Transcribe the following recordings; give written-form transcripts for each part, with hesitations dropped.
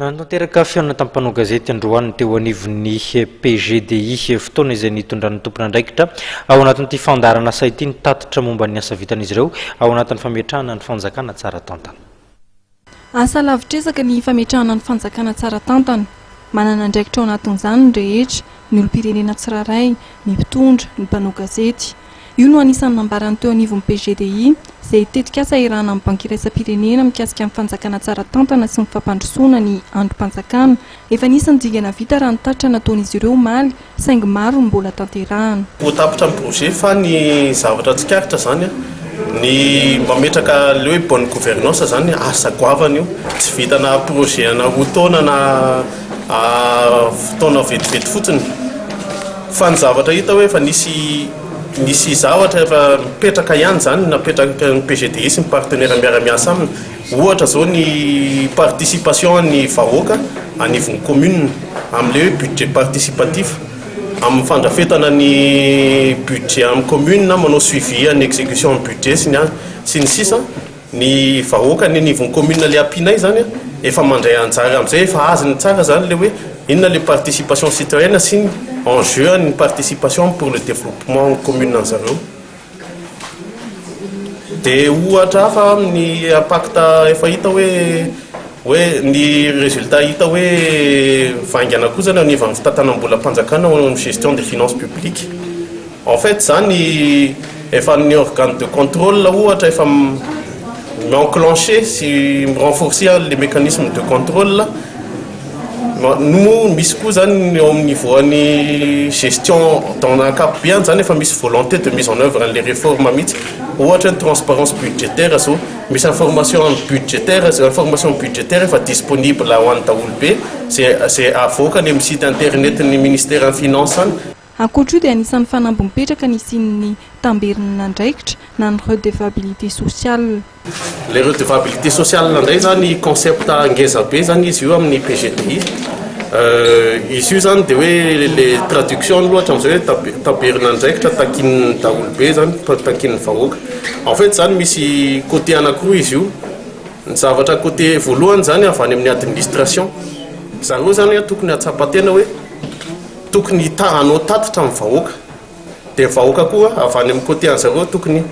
Nanatanteraka fihaonana tamin'ny mpanao gazety androany teo anivon'ny PGDI, fotoana izay nitondran'ny tompon'andraikitra ao anatin'ity fandaharan'asa ity ny tatitra momba ny asa vitan'izy ireo ao anatin'ny fametrahana ny fanjakana tsara tantana. Asa lavitr'ezaka ny fametrahana ny fanjakana tsara tantana. Manana andraikitra ao anatin'izany ny rehetra, ny olom-pirenena tsirairay, ny mpitondra, ny mpanao gazety. Io no anisan'ny nambarany teo anivon'ny PGDI, izay tetikasa iarahana amin'ny Banky Iraisam-pirenena mikasika ny fanjakana tsara tantana sy ny fampandrosoana ny andrim-panjakana. Efa nisy ny dingana vita raha ny tatitra nataon'izy ireo omaly, saingy maro ny mbola tanterahana. Ho tapitra ny projet fa ny zavatra tsikaritra izany, ny mametraka ilay hoe bonne gouvernance izany asa goavana io, tsy vitana projet ana roa taona na fotoana vetivety fotsiny. Fa ny zavatra hita hoe efa nisy nisy zavatra efa mipetraka ihany izany napetraky ny PGDI sy ny partenaire miara-miasa aminy. Ohatra izao ny participation an'ny vahoaka anivon'ny commune amin'ilay hoe budget participatif, amin'ny fandrafetana ny budget amin'ny commune, manao suivi an'ny exécution ny budget sy ny sy ny sisa. Ny vahoaka any anivon'ny commune le ampianay zany efa mandray anjara amizay, efa azony tsara zany le hoe inona le participation citoyenne sy ny enjeu an'ny participation pour le développement commune anzareo. De ohatra hafa amin'ny impact efa hita hoe hoe ny résultat hita hoe mivaingana koa zany anivon'ny fitantanam-bolam-panjakana ao amin'ny gestion des finances publiques. En fait zany efa ny organe de contrôle ohatra efa mi-enclencher sy mi-renforcer les mécanismes de contrôle no misy koa zany eo amin'ny niveau an'ny gestion dans ankapobeany zany efa misy volonté de mise en œuvre an'le réforme mihitsy. Ohatra ny transparence budgétaire zao, misy information budgétaire, information budgétaire efa disponible ho an'ny daholobe zay zay avoaka any amin'ny site internet ny ministère ny finance any. Ankoatra io dia anisan'ny fanamby mipetraka ny hisian'ny tamberin'andraikitra na ny redevabilité sociale. Le redevabilité sociale indray zany concept ngeza be zany izy io amin'ny PGDI. Izy io zany dia hoe le traduction aloha hatramin'izay hoe tamberin'andraikitra takian'ny daholobe zany, takian'ny vahoaka. En fait zany misy côté anankiroa izy io. Ny zavatra côté voalohany zany avy any amin'ny administration. Zareo zany tokony hahatsapa tena hoe tokony hanao tatitra amin'ny vahoaka. Dia ny vahoaka koa avy any amin'ny côté an'zareo tokony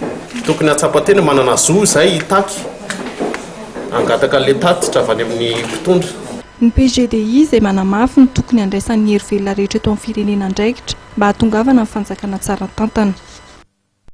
tokony hahatsapa tena manana zo izay hitaky hangataka an'ilay tatitra avy any amin'ny mpitondra. Ny PGDI izay manamafy ny tokony handraisan'ny hery velona rehetra eto amin'ny firenena andraikitra mba hahatongavana amin'ny fanjakana tsara tantana.